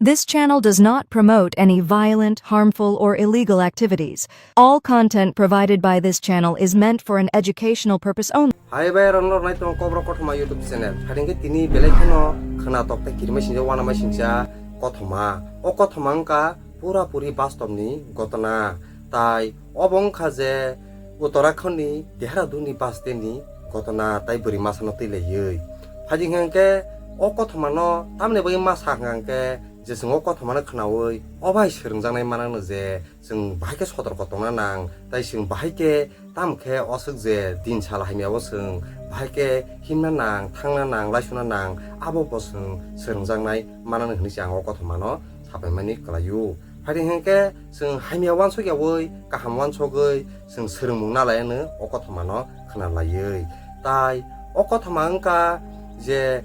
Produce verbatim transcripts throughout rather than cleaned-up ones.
This channel does not promote any violent, harmful, or illegal activities. All content provided by this channel is meant for an educational purpose only. Hai bai rok norok nai tongo Kokborok Kothoma YouTube channel. Phaidi khe tini belai kheno khwnatok tei kirima singcha, uanama singcha kothoma. O kothoma wngkha pura puri bastobni gotona. Tai obo wngkha je Uttarakhand ni Dehradun ni bus stand ni gotona tai bwrwi masa no twi laiwi. Phaidi hwnkhe o kothoma no tamni bagwi masa hwnkhe je chwng o kothoma no khwnawi o bai swrwngjaknai manang no je chwng bahai khe sotorko tongna nang, tai chwng bahai khe tamo khe oswk je din sal hamya o chwng bahai khe himna nang, thangna nang, laisuna nang, abo bo chwng swrwngjaknai manang hwnwi se ang o kothoma no sapaimani kwlaio. Phaidi hwnkhe chwng hamya uansuk yaui kaham uansugwi chwng swrwngmung nalai hwnwi o kothoma no khwna laiwi. Tai o kothoma wngkha je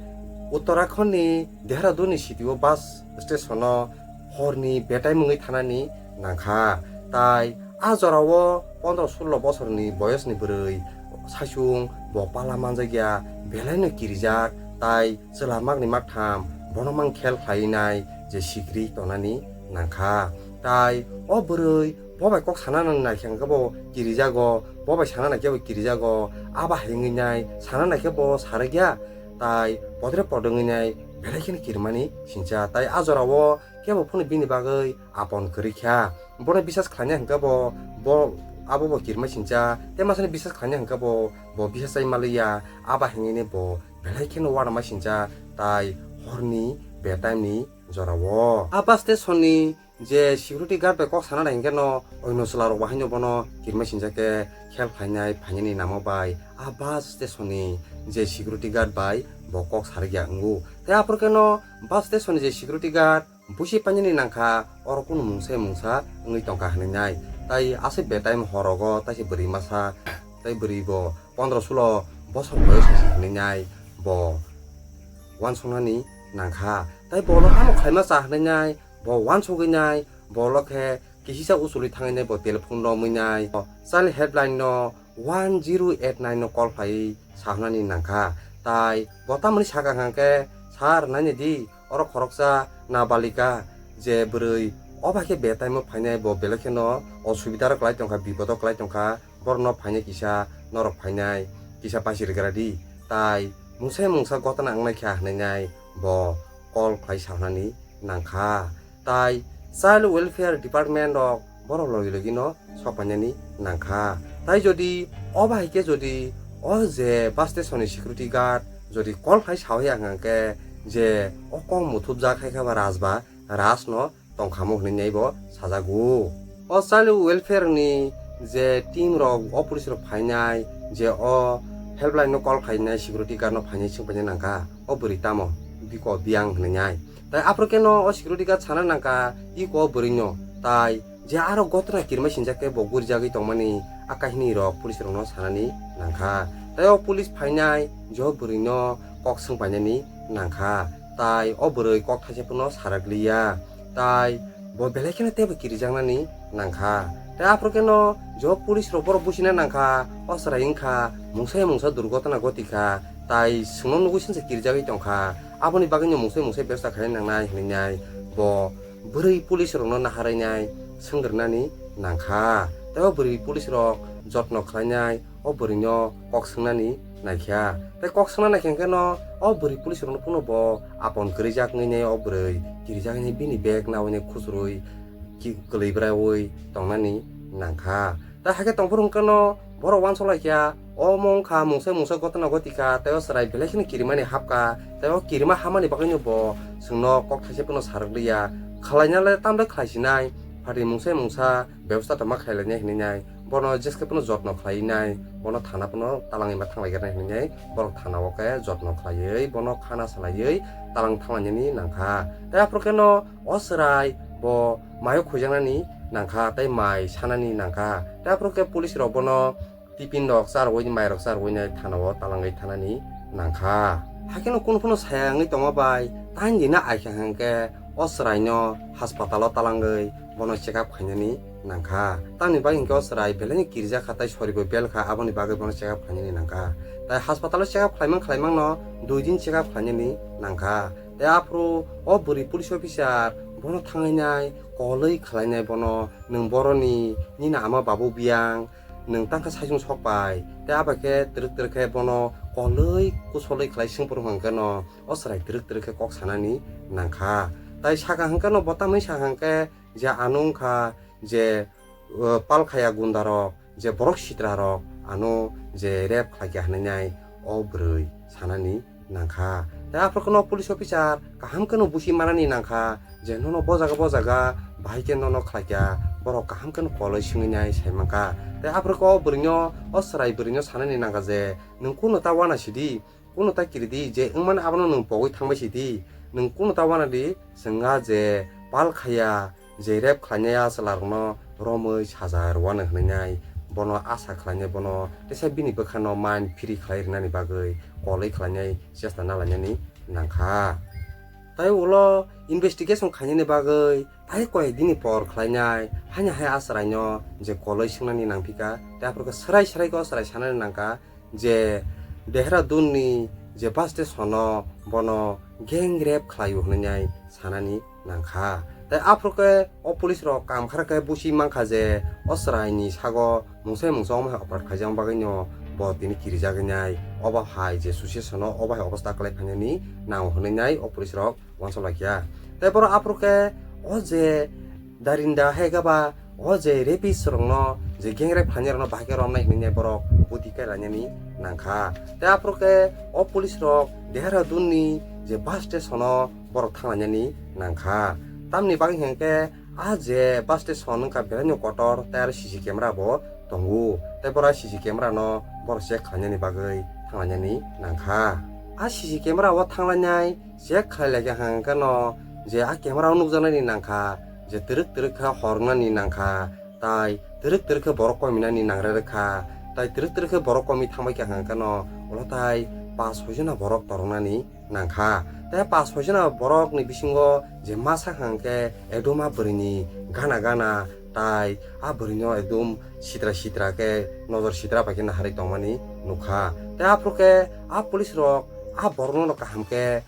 Uttarakhand ni Dehradun ni city o bus station o horni betai mungwi thanani nangkha. Tai a jorao pondro sullo bosorni boyosni bwrwi saichung bo pala manjakya belaino kirijak tai chwla makni maktham bono mang khel khlainai je sikri tonani nangkha. Tai o bwrwi bo bai kok sana naikhe hwnkhe bo kirijago, bo bai sana naikhe bo kirijago, abo hai wngwi nai sana naikhe bo sarikya tai podre podre wngwi nai belai kheno kirimani singcha. Tai a jorao kebo phano bini bagwi apon kwrwi kha. Bono bisas khlainai hwnkhe bo, bo abo bo kirima singcha. Tei masani bisas khlainai hwnkhe bo, bo bisas chai maliya. Abo hinwi bo belai kheno uanama singcha tai horni betai ni jorao. A bus station ni je security guard bai kok sana nai hwnkhe no oino chwla rok bo haino bono kirima singcha khe khel khlainai phainani namo bai a bus station ni je security guard bai bo kok sarikya wngo. Tei aphuru khe no bus station ni je security guard busi painani nangkha, oro kunu mungsa mungsa wngwi tongkha hwnwi nai. Tai aswk betai horogo taisa bwrwi masa, tai bwrwi bo pondro sulo bosor boyos hwnwi nai, bo uansuknani nangkha. Tai bolo tamo khlaima cha hwnwi nai, bo uansugwi nai, bolo khe kisisa uchulwi thangwi nai, bo telephone romwi nai. Child helpline no one zero eight nine no call khlaiwi sahnani nangkha. Tai bo tamoni saka hwnkhe, "Sir, nainidi, oro khoroksa nabalika je bwrwi o bai khe betaimo phainai, bo belai kheno osubidaro kwlai tongkha, bipodo kwlai tongkha, borokno phainai kisa norok phainai kisa paisirigra di." Tai mungsa mungsa gotana wngnai kha hwnwi nai bo call khlai sahnani nangkha. Tai Child Welfare Department rok borok logi logi no sok painani nangkha. Tai jodi o bai khe jodi o je bus station ni security guard jodi call khai sawi ang khe je o kok muthubjak hai khe ba Raj ba Raj no tongkhamo hwnwi nai bo sajago. O Child Welfare ni je team rok o police rok phainai je o helpline no call khainai security guard no phainai swng painai nangkha. O bwrwi tamo biko biyang hwnwi nai. Tai aphuru khe no o security guard sana nangkha iko o bwrwi no. Tai je aro gotna kirima sinjak khe bo gurijagwi tongmani a kahini rok police rok no sanani nangkha. Tai o police phainai je o bwrwi no kok swng painani nangkha. Tai o bwrwi kok thaisa phano sarak liya. Tai bo belai kheno teibo kirijaknani nangkha. Tai aphuru khe no je o police rok borok busina nangkha, o chwrai wngkha mungsa ya mungsa durgotona goti kha. Tai chwngno nugwi swnsa kirijagwi tongkha. Aboni bagwino mungsa mungsa bebosta khaina nangnai hwnwi nai bo bwrwi police rokno naharwi nai swngwrnani nangkha. Tai o bwrwi police rok jotno khlainai o bwrwino kok swngnani naikha. Tai kok swngna naikha hwnkhe no o bwrwi police rokno phano bo apon kwrwijak wngwi nai o bwrwi kirijak wngwi bini bag nawi nai khujurwi ki-, kwlwi braui tongnani nangkha. Tai hakhe tongphuru hwnkhe no borok uansuk laikha, omo wngkha mungsa mungsa gotna goti kha, tai o chwrai belai kheno kirimani hapkha, tai o kirima hamani bagwino bo chwngno kok thaisa phano sarwk liya. Khlainale tamle khlaisinai, phatwi mungsa mungsa bebosta tongma khlailainai hwnwi nai. Bono jeske phano jotno khlai nai, bono thana phano talangwi ma thanglai gana hwnwi nai, borok thana o khe jotno khlaiwi, bono khana salaiwi talang thanglainani nangkha. Tai aphuru khe no o chwrai bo maio khuijaknani nangkha, tai mai sanani nangkha. Tai aphuru khe police rok bono tiffin rok charwi, mai rok charwi nai thana o talangwi thanani nangkha. Hakhe no kunu phano saya wngwi tongma bai, tain dina aikha hwnkhe o chwraino haspatalo talangwi bono check up khainani nangkha. Tamni bagwi hwnkhe o chwrai belai no kirijak kha tai soribo bel kha, aboni bagwi bono check up khainani nangkha. Tai haspatalo check up khlaimang khlaimang no dui din check up khlainani nangkha. Tai aphuru o bwrwi police officer bono thangwi nai, kolwi khlainai bono, nwng boroni nini ama babu biyang, nwng tangkha saichung sok pai, tei abo khe twrwk twrwk khe bono kolwi kusolwi khlai swng phuru hwnkhe no o chwrai twrwk twrwk khe kok sanani nangkha. Tai saka hwnkhe no bo tamni saka hwnkhe je ano wngkha je, uh, palkhaya gunda rok, je borok sitra rok ano je rape khlaikha hinwi nai o bwrwi sanani nangkha. Tei aphuru kheno police officer kaham kheno busi manani nangkha je nono bo jaga bo jaga bahai khe nono khlaikha, borok kaham kheno koloi swngwi nai sai mankha. Tei aphuru khe o bwrwino, o chwrai bwrwino sanani nangkha je, "Nwng kuno ta wana sidi, kuno ta kiridi je wngmani abono nwng pogwi thangbai sidi, nwng kuno ta wana di, chwng ah je palkhaya je rape khlainai a chwla rokno romwi saja rwano hinwi nai, bono asa khlainai, bono teisa bini bwkhano mind free khlai rwnani bagwi koloi khlainai chesta nalainani nangkha." Tai ulo investigation khainani bagwi tai koi dini por khlainai, haino hai a chwraino je koloi swngnani nangphikha, tei aphuru khe swrai swrai khe o chwrai sanani nangkha, je Dehradun ni je bus station o bono gang rape khlaio hinwi nai sanani nangkha. Tai aphuru khe o police rok kam khara khe busi mankha je o chwrai ni sago mungsa mungsa omo hai operate khaijak bagwi no bo tini kirijak nai, obo hai je situation o obo hai obostha kwlai phainani nango hinwi nai o police rok uansuk laikha. Tai borok aphuru khe o je darinda hai khe ba o je rapist rokno je gang rape khlainai rokno bahai khe romnai hinwi borok buti khe lainani nangkha. Tai aphuru khe o police rok Dehradun ni je bus station o borok thanglainani nangkha. Tamni bagwi hwnkhe a je bus station wngkha belai no kotor, tai aro C C camera bo tongo, tai borok C C camera no borok check khlainani bagwi thanglainani nangkha. A C C camera o thanglainai check khlai laikha hwnkhe no je a camera o nukjaknani nangkha je twrwk twrwk khe hor wngnani nangkha, tai twrwk twrwk khe borok kominani nangrwrwkha, tai twrwk twrwk khe borok komwi thangbaikha hwnkhe no ulo tai pas soi jona borok toroknani nangkha. Tai pas soi jona borokni bisingo je masa hwnkhe ekdom a bwrwini gana gana, tai a bwrwino ekdom sitra sitra khe, nojor sitra bai khe naharwi tongmani nukha. Tai aphuru khe a police rok a borokno kaham khe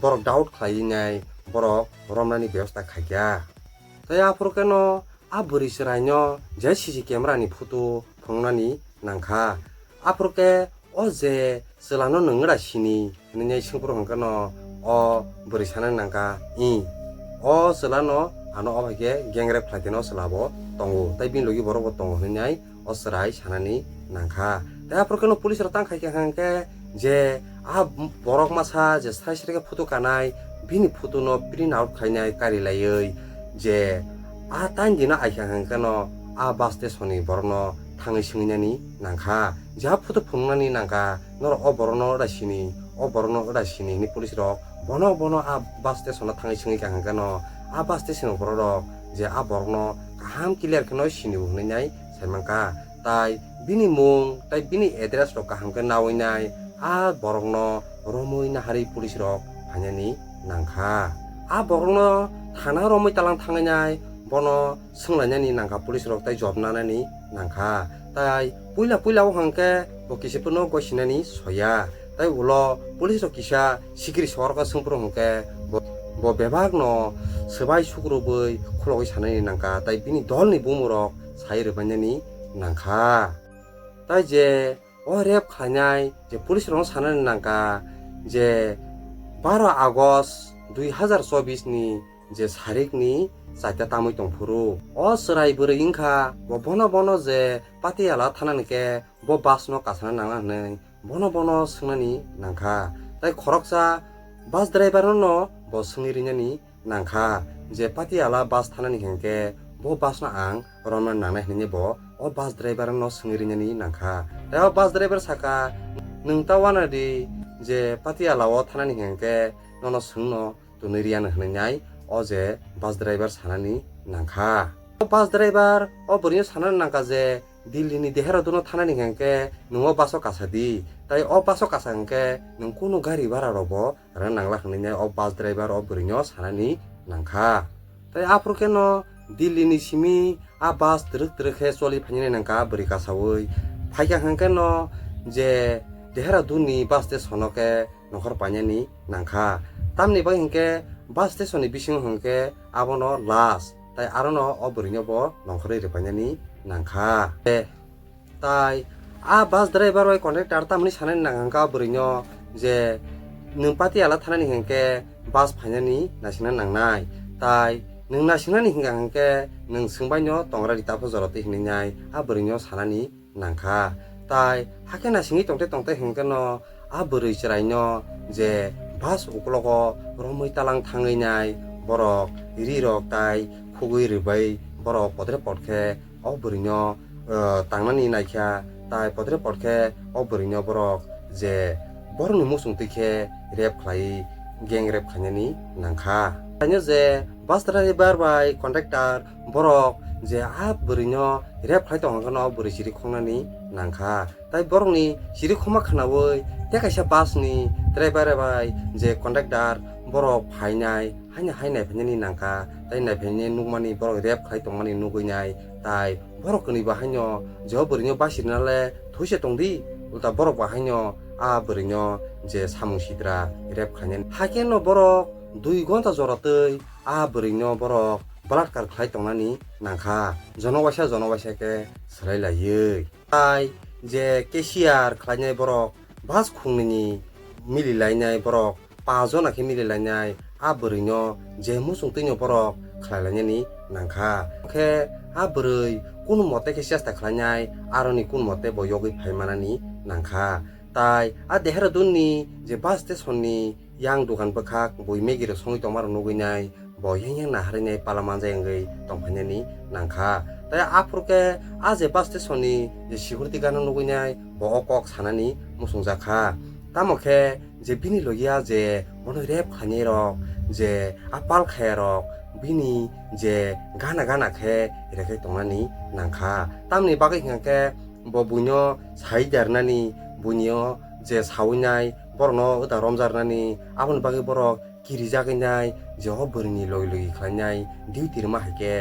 borok doubt khlaiwi nai borok romnani bebosta khaikha. Tai aphuru khe no a bwrwi chwraino je C C camera ni photo phunuknani nangkha. Aphuru khe o je chwlano nwng wngda sini hinwi swngphuru hwnkhe no o bwrwi sanani nangkha, "Ih, o chwlano ano o bai khe gang rape khlai tini o chwla bo tongo, tai bini logi borok bo tongo," hinwi o chwrai sanani nangkha. Tai aphuru khe no police rok tang khaikha hwnkhe je a borok masa je sai srikhe photo kanai, bini photo no print out khainai kari laiwi je a tain dino aikha hwnkhe no a bus station ni borokno thangwi swngwi nani nangkha. Je a photo phunuknani nangkha, "Norok o borokno wngda sini, o borokno wngda sini," hinwi police rok bono bono a bus station o thangwi swngwi kha hwnkhe no a bus station ni borok rok je a borokno kaham clear khe no sini bo hinwi nai sai mankha. Tai bini mung tai bini address rok kaham khe nawi nai a borokno romwi naharwi police rok phainani nangkha. A borokno thana romwi talang thangwi nai bono swnglainani nangkha police rok tai job nanani nangkha. Tai puila puila o hwnkhe bo kisa phano gosinani soya. Tai ulo police rok kisa sikiri sorok swngphuru hwnkhe bo, bo bebak no swbai sukrubwi khulogwi sanani nangkha, tai bini dol ni bumung rok sai rwbainani nangkha. Tai je o rape khlainai je police rokno sanani nangkha je baro August dui hazar chobbish ni je sarik ni chaita tamwi tongphuru o chwrai bwrwi wngkha, bo bono bono je Patiala thana ni khe bo bus no kasana nangna hwnwi bono bono swngnani nangkha. Tai khoroksa bus driver no bo swngwi rinani nangkha je Patiala bus thanani hwnkhe bo bus no ang romna nangnai hwnwi bo o bus driver no swngwi rinani nangkha. Tai o bus driver saka, "Nwng ta wana di je Patiala o thanani hwnkhe nono swngno tonwi riyano," hwnwi nai o je bus driver sanani nangkha. O bus driver o bwrwino sanani nangkha je Delhi ni Dehradun o thanani hwnkhe nwng o bus o kasa di, tai o bus o kasa hwnkhe nwng kunu gari bhara rok bo rwna nangla hwnwi nai o bus driver o bwrwino sanani nangkha. Tai aphuru khe no Delhi ni simi a bus twrwk twrwk khe choli phainani nangkha bwrwi kasaui. Phaikha hwnkhe no je Dehradun ni bus station o khe nokhor painani nangkha. Tamni bagwi hwnkhe bus station ni bisingo hwnkhe abono last, tai arono o bwrwino bo nongkhorwi rwphainani nangkha. Tai a bus driver bai conductor tamni sanani nang hwnkha o bwrwino je, "Nwng Patiala thanani hinkhe bus phainani naisingna nangnai, tai nwng naisingnani hinkha hinkhe nwng swngbaino tongra rita pho jora twi," hinwi nai a bwrwino sanani nangkha. Tai hakhe naisingwi tongte tongte hinkhe no a bwrwi chwraino je bus uklogo romwi talang thangwi nai borok rirok tai khugwi rwbai borok podre podkhe o bwrwino, eh, tangnani naikha, tai podre podkhe o bwrwino borok je borokni muchung twi khe rape khlai, gang rape khainani nangkha. Taino je bus driver bai conductor borok je a bwrwino rape khlai tongkha no bwrwi chiri khoknani nangkha. Tai borokni chiri khokma khwnaui tei kaisa bus ni driver bai je conductor borok phainai, haino hai naiphainani nangkha, tai naiphainai nukmani borok rape khlai tongmani nugwi nai, tai borok kwnwi bo haino je o bwrwino basi rwna le thwi se tongdi, ulta borok bo haino a bwrwino je samung sitra rape khlainani. Hakhe no borok dui gonta jora twi a bwrwino borok balatkar khlai tongnani nangkha, jono waisa jono waisa khe swlai laiwi. Tai je cashier khlainai borok bus khungnwini mili lainai borok, pas jona khe mili lainai a bwrwino je muchung twino borok khlai lainani nangkha. Khe a bwrwi kunu mote khe chesta khlainai, aroni kunu mote bo yogwi phai manani nangkha. Tai a Dehradun ni je bus station ni yang dogan bwkhak bui Maggie rok songwi tongma rok nugwi nai, bo yang yang naharwi nai pala manjak wngwi tongphainani nangkha. Tai aphuru khe a je bus station ni je security guard no nugwi nai bo o kok sanani muchungjak kha. Tamo khe je bini logia je bono rape khainai rok, je a pal khaya rok bini je gana gana khe rekhai tongnani nangkha. Tamni bagwi hwnkha khe bo buino sai darnani, buino je sawi nai, borokno wda romjarnani, aboni bagwi borok kirijagwi nai, je o bwrwini logi logi khlainai, duty rwma hai khe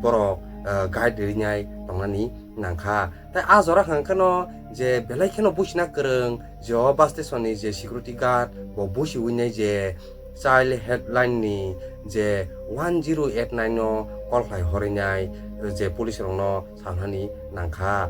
borok, eh, guide rwinai tongnani nangkha. Tai a jora hwnkha kheno je belai kheno busina kwrwng, je o bus station ni je security guard bo busiwi nai je child helpline ni je one zero eight nine no call khlai horwi nai je police rokno sanani nangkha.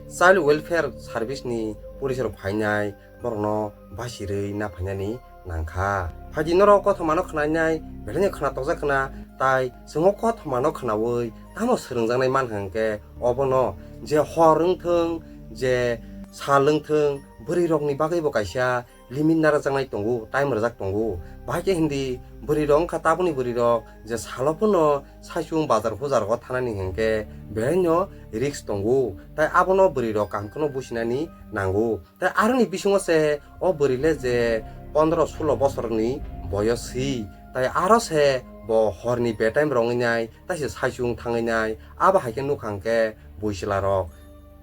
Child welfare service ni police rok phainai borokno basirwi naphainani nangkha. Phaidi norok kothomano khwnainai, belai no khwna tokjak khwna, tai chwng o kothomano khwnaui tamo swrwngjaknai mankha hwnkhe obono je hor wngthwng, je sal wngthwng, bwrwi rokni bagwi bo kaisa limit narwkjaknai tongo, time rwjak tongo. Bahai khe hindi bwrwi rok wngkha tabukni bwrwi rok je salo phano saichung bazar hujar o thanani hwnkhe belai no risk tongo, tai abono bwrwi rok kaham kheno businani nango. Tai aroni bisingo se o bwrwi le je pondro sulo bosorni boyos si, tai aro se bo horni bedtime rongwi nai, tai se saichung thangwi nai, abo hai khe nukha hwnkhe bui chwla rok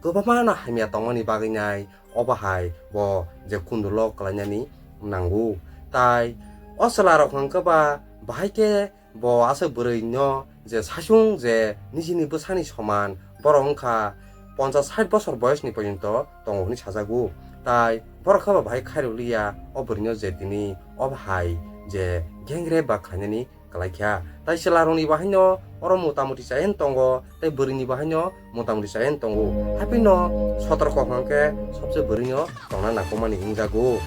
kwbangma no hamya tongmani bagwi nai, obo hai bo je kundulo kwlainani nango. Tai o chwla rok hwnkhe ba bahai khe bo aswk bwrwi no je saichung je nijini bwsani soman, borok wngkha ponchas sait bosor boyosni porjonto tongo hwnwi sajago. Tai borok khe bo bahai khairok liya, o bwrwi no je tini o bahai je gang rape ba khlainani kwlaikha. Tai chwla rokni bahaino oro motamuti chayeng tongo, tai bwrwini bahaino motamuti chayeng tongo. Haphino sotorko hwnkhe sobse bwrwino tongna nangkukmani wngjago.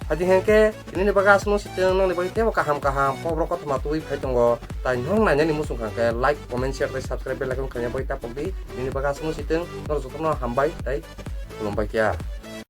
Haidi hwnkhe tinini bagwi aswkno sitwng, nokni bagwi teibo kaham kaham kokrok kothoma tubui phai tongo. Tai nok nainani muchung kha hwnkhe like, comment, share tei subscribe bell icon khaina bagwi tapokdi. Tinini bagwi aswkno sitwng, norok jotono hambai tei khulumbai kha.